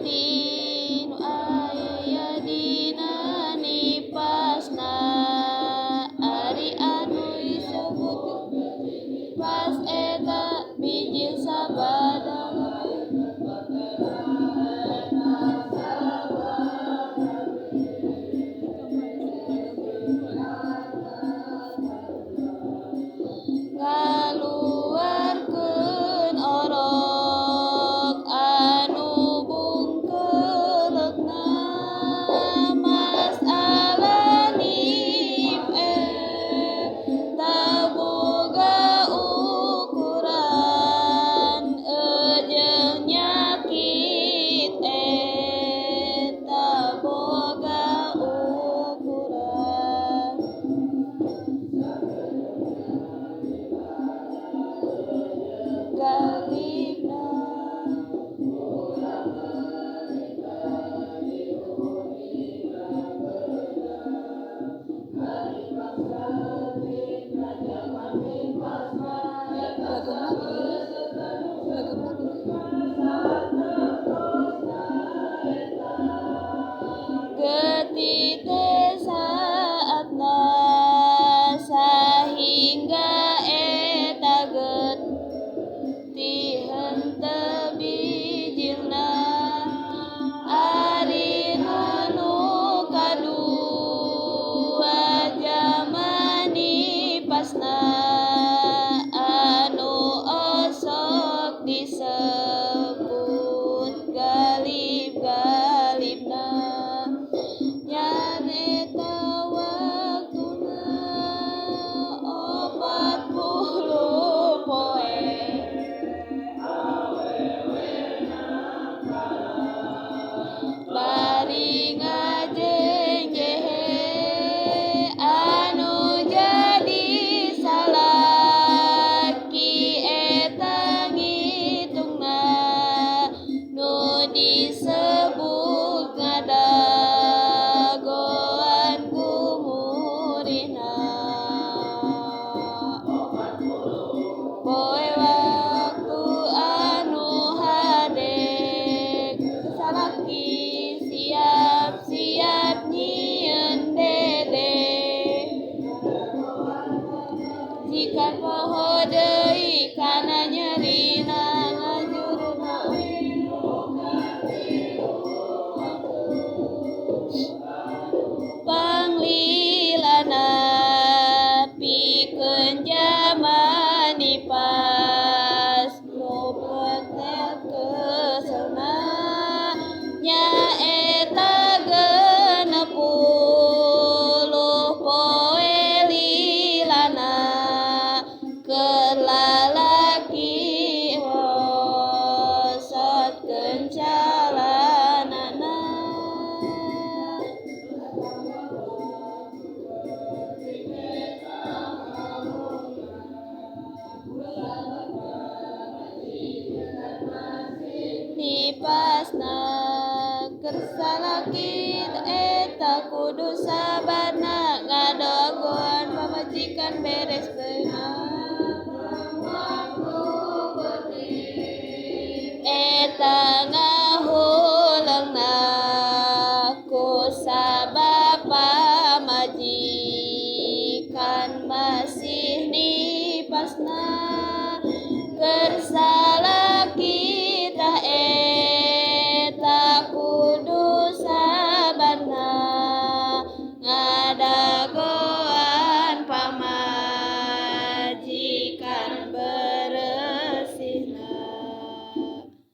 getih nu aya dina nipasna. Ari anu disebut pas eta bijil sabada. Ngaluarkeun orok anu bungkeuleukna masalah nip eta boga ukuran jeung nyakit eta boga ukuran. Galibna getih teh saatna sahingga eta getih henteu bijilna. Ari nu kadua jaman nipasna anu osok disebut galib-galibna. Nyaeta waktuna 40 poe. Bari ngajengjehe anu jadi salaki eta ngitungna nu disebut ngadagoan gumurihna. Poe waktu anu hade salaki siap-siap nyieun dede. Jika poho deui kana nyerina ngajurna. Panglilana pikeun jaman nipas nu petel keselna nyaeta 60 poe lilana keur lalaki ngosotkeun calanana. Nipasna keur salaki eta kudu sabarna ngadagoan pamajikan beres beunang. Eta